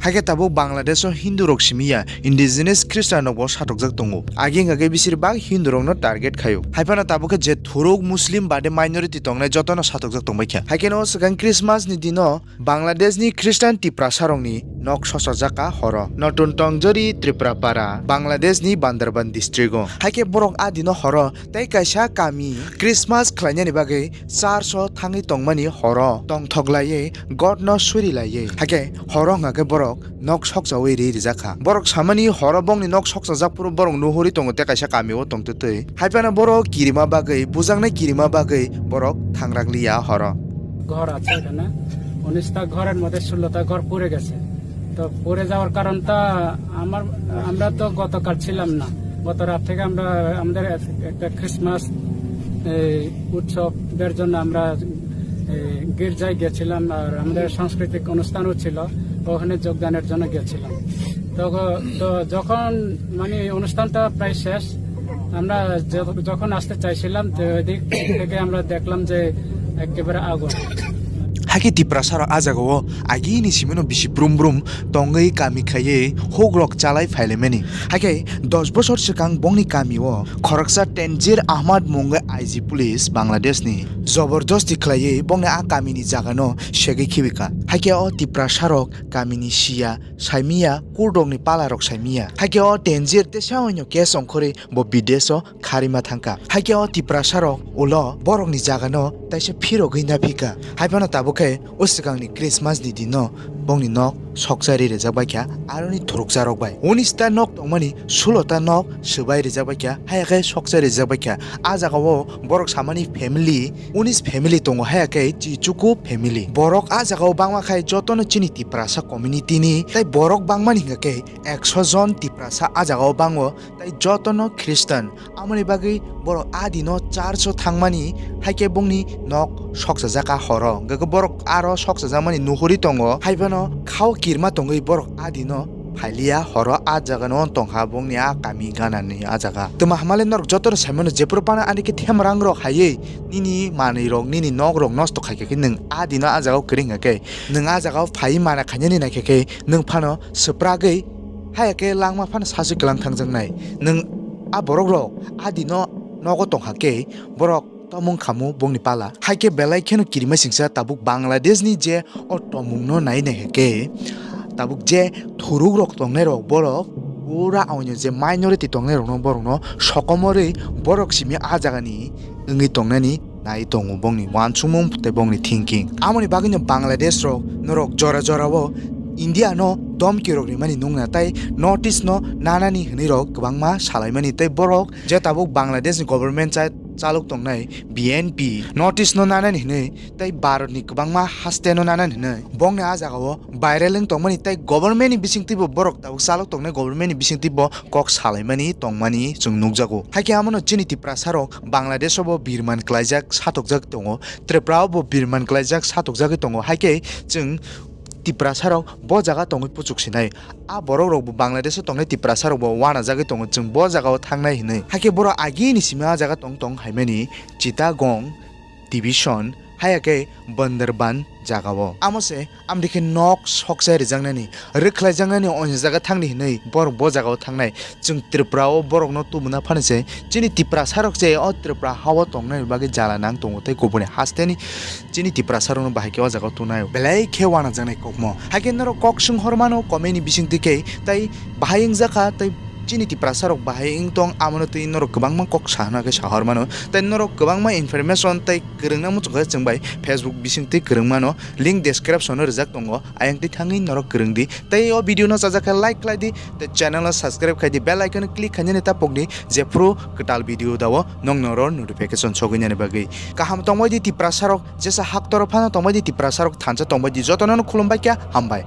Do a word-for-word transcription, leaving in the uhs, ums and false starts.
Hakhe tabuk Bangladesh o Hindu rok simi ya, indigenous Christian rok bo satokjak tongo. Agi wngkha khe bisir bak Hindu rok no target khaio. Haiphano tabuk khe je thuruk Muslim bade minority tongnai jotono satokjak tongbai kha. Haikhe no swkang Christmas ni dino Bangladesh ni Christian Tiprasa rokni nok sosajak a horo. Notun Tongjori Tripura Para, Bangladesh ni Bandarban district o. Haikhe borok a dino horo tei kaisa kami Christmas khlainani bagwi church o thangwi tongmani horo tongthok laiwi God no suri laiwi. Haikhe horo wngkha khe borok nok sokjawi ri rijak kha. Borok samani horo bongni nok soksajak phuru borok nuhuri tongo tei kaisa kami o tongtwtwi. Haiphano borok kirima bagwi, bujaknai kirima bagwi borok thangrak liya horo. ঘর আছে এখানে। উনিশটা ঘরের মধ্যে ষোলোটা ঘর পুড়ে গেছে। তো পুড়ে যাওয়ার কারণটা আমার, আমরা তো গতকাল ছিলাম না। গত রাত থেকে আমরা আমাদের এক-, একটা Christmas, এই, উৎসবের জন্য আমরা, এই, গির্জায় গেছিলাম, আর আমাদের সাংস্কৃতিক অনুষ্ঠানও ছিল, ওখানে যোগদানের জন্য গেছিলাম। তো, তো যখন মানে অনুষ্ঠানটা প্রায় শেষ, আমরা য-, যখন আসতে চাইছিলাম, তো ওই দিক থেকে আমরা দেখলাম যে একেবারে আগুন। Hakhe Tiprasa rok a jaga o agi ni simi no bisi brum brum tongwi kami khaiwi huk rok chalai phailaimani. Hakhe dos bosor swkang bongni kami o khoroksa Tanzir Ahmad mungwi I G police Bangladesh ni jobordosti khlaiwi bongni a kami ni jaga no segwi khibi kha. Hakhe o Tiprasa rok kami ni siya saimiya, kurdok ni pala rok saimiya. Hakhe o Tanzir teisa oino case ongkhorwi bo bidesh o kharima thangkha. Hakhe o Tiprasa rok ulo borok ni jaga no taisa phirogwi naphikha. Haiphano tabuk khe o swkang ni Christmas ni din no bongni nok sokchari rijak bai kha, aroni thuruksa rok bai. Unis ta nok tongmani sulo ta nok swbai rijak bai kha, haya khe sokchari rijak bai kha. A jaga o borok samani family, unis family tongo, haya khe Chichuku family. Borok a jaga o bangma khai jotono chini Tiprasa community ni, tei borok bangmani hingka khe ekso jon Tiprasa a jaga o bango, tei jotono Christian. Amoni bagwi borok a dino church o thangmani, hai khe bongni nok soksajak a horo. Hingka khe borok aro soksajakmani nuhuri tongo, hai phano khao kirma tongwi borok a dino phailiya horo a jaga no tongkha bongni a kami gana ni a jaga. Twma hamale norok joto no saimano jephuru phano ani khe themrang rok haiwi nini manwi rok nini nok rok nosto khaikha khe nwng a dino a jaga o kwrwi hingkha khe nwng a jaga o phaiwi mana khainani naikha khe nwng phano swpragwi haya khe langma phano sasu kwlang thangjaknai. Nwng a borok rok a dino nogo tongkha khe borok tomung khamu bongni pala. Hai khe belai kheno kirima singsa tabuk Bangladesh ni je o tomung no nai nai khe tabuk je thuruk rok tongnai rok borok pura aonyo je minority tongnai rok no borok no sokomorwi borok simi a jaga ni wngwi tongnani nai tongo bongni wansukmung tei bongni thinking. Amoni bagwi no Bangladesh rok norok jora jora o India no domki rok rimani nungna tei notice no nanani hwnwi rok kwbangma salaimani tei borok je tabuk Bangladesh ni government cha chalok tongnai B N P notice no nanani hwnwi tei Bharat ni kwbangma haste no nanani hwnwi bongni a jaga o viral wng tongmani tei government ni bisingtwi bo borok tabuk chalok tongnai government ni bisingtwi bo kok salaimani tongmani chwng nukjago. Hai khe amono chini Tiprasa rok Bangladesh o bo birman klaijak satokjak tongo, Tripura o bo birman klaijak satokjagwi tongo. Hai khe chwng Tiprasa rok bo jaga tongwi puchuk sinai. A borok rok bo Bangladesh o tongnai Tiprasa rok bo wanajagwi tongo, chwng bo jaga o thangnai hinwi. Hai khe borok agi ni simi a jaga tong tong haimani Chittagong division, haya khe Bandarban jaga o. Amo se amri khe nok soksa rijaknani, rwkhlaijaknani, onya jaga thangni hinwi borok bo jaga o thangnai. Chwng Tripura o borok no tubuna phano se chini Tiprasa rok se o Tripura ha o tongnai bagwi jala nang tongo tei kubuni haste ni chini Tiprasa rok no bahai khe o jaga o tunai belai khe wanajaknai kokmo. Hai khe norok kok swng hor mano comment ni bisingtwi khe tei bahai wngjakha tei chini Tiprasa rok bahai wng tong, amo no twi norok kwbangma kok sa hwna khe sa hor mano tei norok kwbangma information tei kwrwngna muchung khe chwng bai Facebook bisingtwi kwrwng mano, link description o rijak tongo, ayang twi thangwi norok kwrwng di tei o video no chajak khe like khlai di tei channel no subscribe khai di, bell icon o click khainani ta pok di, jephru kwtal video da o nokno oro notification sogwi nani bagwi. Kaham tongbai di Tiprasa rok, jesa hak toro phano tongbai di Tiprasa rok, thansa tongbai di, jotono no khulumbai kha, hambai.